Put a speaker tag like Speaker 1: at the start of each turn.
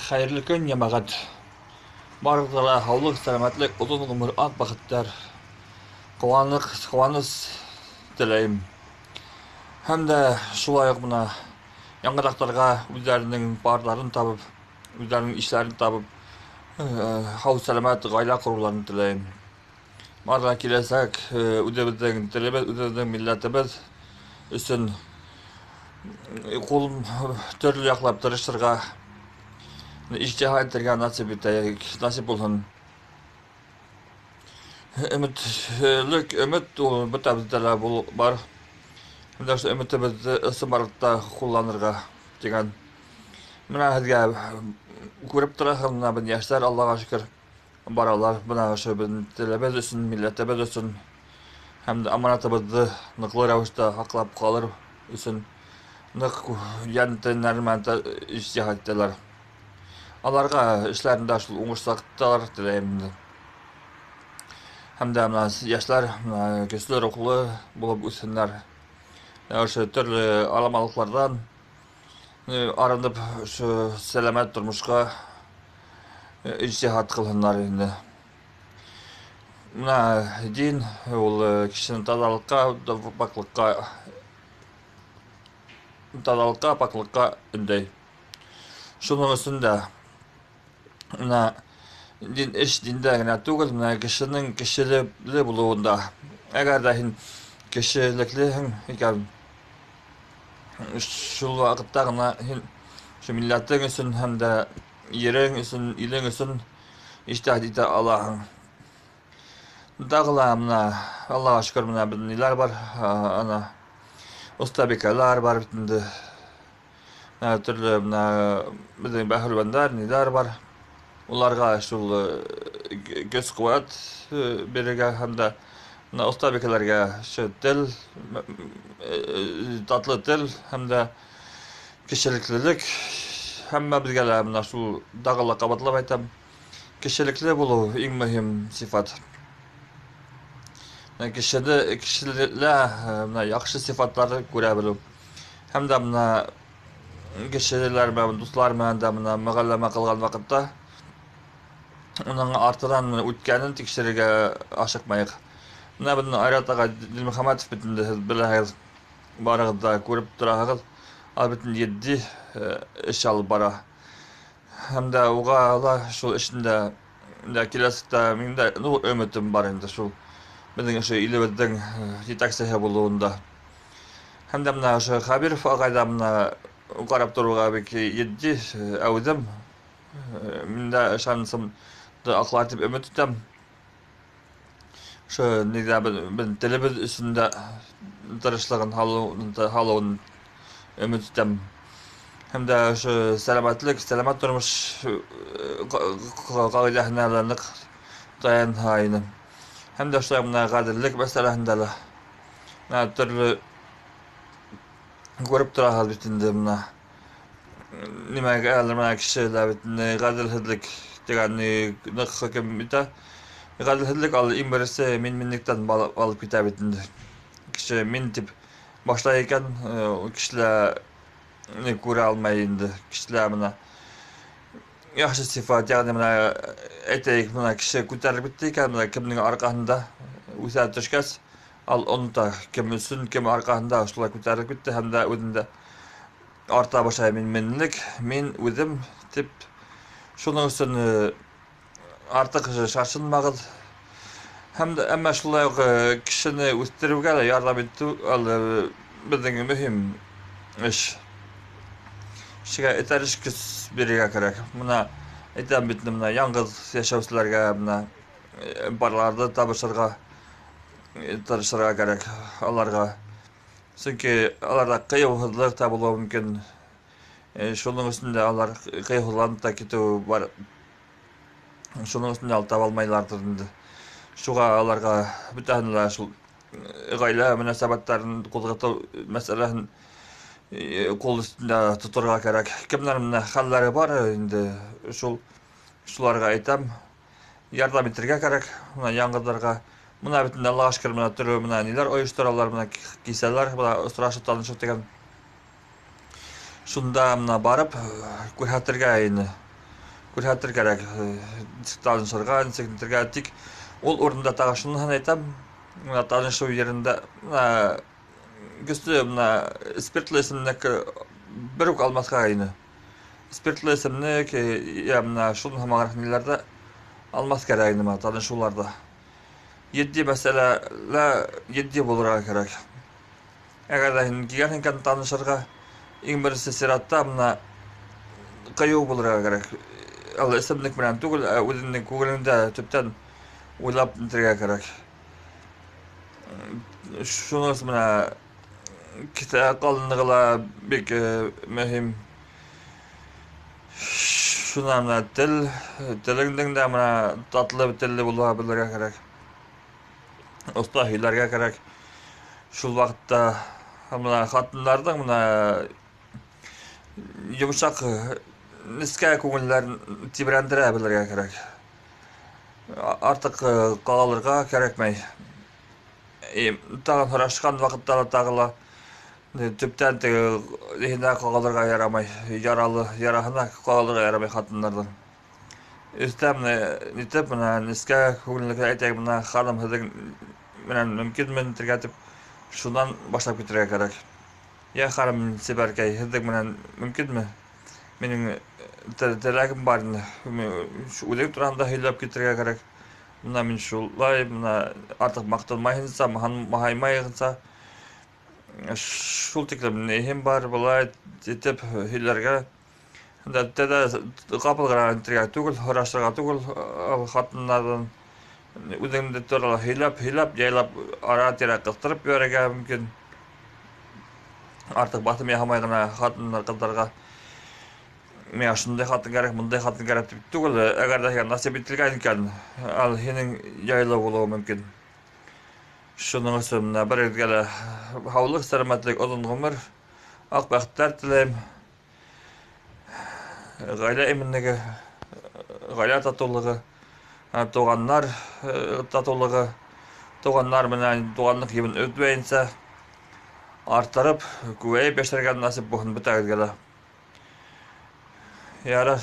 Speaker 1: Хәйерле көн, йәмәғәт! Барығыҙға ла һаулыҡ, сәләмәтлек, оҙон ғүмер, аҡ бәхеттәр, ҡыуаныҡ, ҡыуаныс теләйем. Һәм дә шулай уҡ бына яңғыраҡтарға үҙҙәренең парларын табып, үҙҙәренең ишләрен табып, һау сәләмәт ғаилә ҡороуларын теләйем. Бары киләсәк үҙебеҙҙең телебеҙ, үҙебеҙҙең милләтебеҙ өсөн ҡул төрлө яҡлап тырышырға, ижтиһад итергә насип итәйек, насип булһын. Өмөтлөлөк, өмөт ул бөтәбеҙҙә лә бар. Һәм дә шул өмөтөбөҙҙө ысынбарлыҡта ҡулланырға тигән. Менә һеҙгә күреп тораһығыҙ, менә беҙ йәштәр, Аллаға шөкөр, баралар. Бына ошо беҙҙең телебеҙ өсөн, милләтебеҙ өсөн һәм дә аманатыбыҙҙы ныҡлы рәүештә һаҡлап ҡалыр өсөн ныҡ йән-тәннәре менән ижтиһад итәләр. Аларға эшләрендә шул уңышлыҡтар теләйем инде. Һәм дә менә йәшләр менә көслө рухлы булып үҫһеннәр. Ошо төрлө аламалыҡларҙан арынып, ошо сәләмәт тормошҡа ижтиһад ҡылһыннар инде. Менә дин ул кешене таҙалыҡҡа, паҡлыҡҡа, таҙалыҡҡа, паҡлыҡҡа өндәй. Шуның өсөн дә менә дин эш диндә генә түгел, менә кешенең кешелекле булыуында. Әгәр ҙә һин кешелеклеһең икән, шул ваҡытта ғына һин шул милләтең өсөн һәм дә ерең өсөн, илең өсөн ижтиһад итә алаһың. Тағы ла менә Аллаға шөкөр, менә беҙҙең ниләр бар, ана оҫтабикәләр бар бит инде. Менә төрлө менә беҙҙең бәһлеүәндәр, ниләр бар. Уларға шул көс ҡеүәт бирергә һәм дә менә оҫтабикәләргә шул тел, татлы тел һәм дә кешелеклелек һәммәбеҙгә лә менә шул тағы ла ҡабатлап әйтәм, кешелекле булыу иң мөһим сифат. Кешене кешелә менә яҡшы сифаттарҙы күрә белеү. Һәм дә менә кешеләр менән, дуҫлар менән дә менә мөғәлләмә ҡылған ваҡытта уның артынан үткәнен тикшерергә ашыҡмайыҡ. Менә беҙҙең Айрат ағай Дилмөхәмәтов бит инде, һеҙ беләһегеҙ, барығыҙ ҙа күреп тораһығыҙ. Ул бит инде етди эш алып бара. Һәм дә уға ла шул эшендә дә киләсәктә минең дә ҙур өмөтөм бар инде шул беҙҙең ошо илебеҙҙең етәксеһе булыуында. Һәм дә менә ошо Хәбиров ағай ҙа менә ҡарап тороуға бик етди, әүҙем. Мин дә ышанысымды аҡлар тип өмөт итәм. Ошо ниҙә беҙ телебеҙ өсөн дә тырышлығын һалыуын өмөт итәм. Һәм дә ошо сәләмәтлек, сәләмәт тормош ҡағиҙәһенә лә ныҡ таянһа ине. Һәм дә шулай менә ғәҙеллек мәсьәләһендә лә менә төрлө күреп тораһығыҙ бит инде, менә нимәгә әле менә кешеләр бит инде ғәҙелһеҙлек тигән ныҡ хөкөм итә. Ғәҙелһеҙлек ул иң беренсе мин-минлектән алып китә бит инде. Кеше мин тип башлай икән, кешеләр ни күрә алмай инде. Кешеләр менә яҡшы сифат, йәғни менә әйтәйек, менә кеше күтәрелеп китте икән, менә кемдең арҡаһында үҫә төшкәс, ал онота кем өсөн, кем арҡаһында шулай күтәрелеп китте, һәм дә үҙендә арта башлай мин-минлек, мин үҙем тип. Шуның өсөн артыҡ шашынмағыҙ. Һәм дә әммә шулай уҡ кешене үҫтереүгә лә ярҙам итеү ул беҙҙең мөһим эш. Кешегә этәреш көс бирергә кәрәк. Бына әйтәм бит, менә яңғыҙ йәшәүселәргә менә парларҙы табышырға тырышырға кәрәк аларға. Сөнки аларҙа ҡыйыуһыҙлыҡ та булыуы мөмкин. Шуның өсөн дә алар ҡыйыуһыҙланып та китеүе бар. Шуның өсөн дә таба алмайларҙыр инде. Шуға аларға бөтәһен лә шул ғаилә мөнәсәбәттәрен ҡуҙғатыу мәсьәләһен ҡул өҫтөндә тоторға кәрәк. Кемдәр менә хәлләре бар инде, шул шуларға әйтәм, ярҙам итергә кәрәк менә яңғыҙҙарға. Бына бит инде Аллаға шөкөр, менә төрлө менә ниләр ойошторалар, менә кисәләр, менә осрашып танышыу тигән. Шунда менә барып күрһәтергә ине. күрһәтер кәрәк. Нисек танышырға, нисек нитергә. Тик ул урында тағы шуныһын әйтәм, менә танышыу ерендә менә көслө менә спиртлы эсемлек бер үк алмаҫҡа ине. Спиртлы эсемлек, я менә шуның һымағыраҡ ниләрҙе алмаҫ кәрәк ине менә танышыуларҙа. Етди мәсьәләлә етди булырға кәрәк. Әгәр ҙә һин килгәнһең икән танышырға, иң беренсе сиратта менә ҡыйыу булырға кәрәк. Ул эсемлек менән түгел, ә үҙеңдең күңелеңдә төптән уйлап нитергә кәрәк. Шуның өсөн менә киҫә ҡалынлығы ла бик мөһим. Шунан менә тел, телеңдең дә менә татлы телле булыуға белергә кәрәк. Оҫта һөйләргә кәрәк. Шул ваҡытта менә ҡатындарҙың менә йомшаҡ нескә күңелдәрен тибрәндерә белергә кәрәк. Артыҡ ҡағылырға кәрәкмәй. Тағын һорашҡан ваҡытта ла тағы ла төптән теге ниһенә ҡағылырға ярамай, яралы яраһына ҡағылырға ярамай ҡатындарҙың. Өҫтә менә нитеп менә нескә күңелле әйтәйек, менә ханым һеҙҙең менән мөмкинме нитергә тип шунан башлап китергә кәрәк. Йә, ханым сибәркәй, һеҙҙең менән мөмкинме? Минең теләгем бар инде. Үҙең тураһында һөйләп китергә кәрәк. Бына мин шулай, бына артыҡ маҡтанмайынса, маһаймайынса, шул тиклем ниһем бар, былай итеп һөйләргә. Тәҙә ҡапыл ғына нитергә түгел, һорашырға түгел, ҡатындарҙан үҙеңде турала һөйләп, һөйләп, яйлап ара-тирә ҡыҫтырып ебәрергә мөмкин. Артыҡ баҫым яһамай ғына ҡатындар, ҡыҙҙарға. Миңә шундай ҡатын кәрәк, бындай ҡатын кәрәк тип түгел. Әгәр ҙә һиңә насип ителгән икән, ал һинең яйлы булыуы мөмкин. Шуның өсөн менә берегеҙгә лә һаулыҡ, сәләмәтлек, оҙон ғүмер, аҡ бәхеттәр теләйем. Ғаилә именлеге, ғаилә татыулығы, туғандар татыулығы, туғандар менән туғанлыҡ ебен өҙмәйенсә арттырып, күбәйеп йәшәргә насип булһын бөтәгеҙгә лә. Ярар.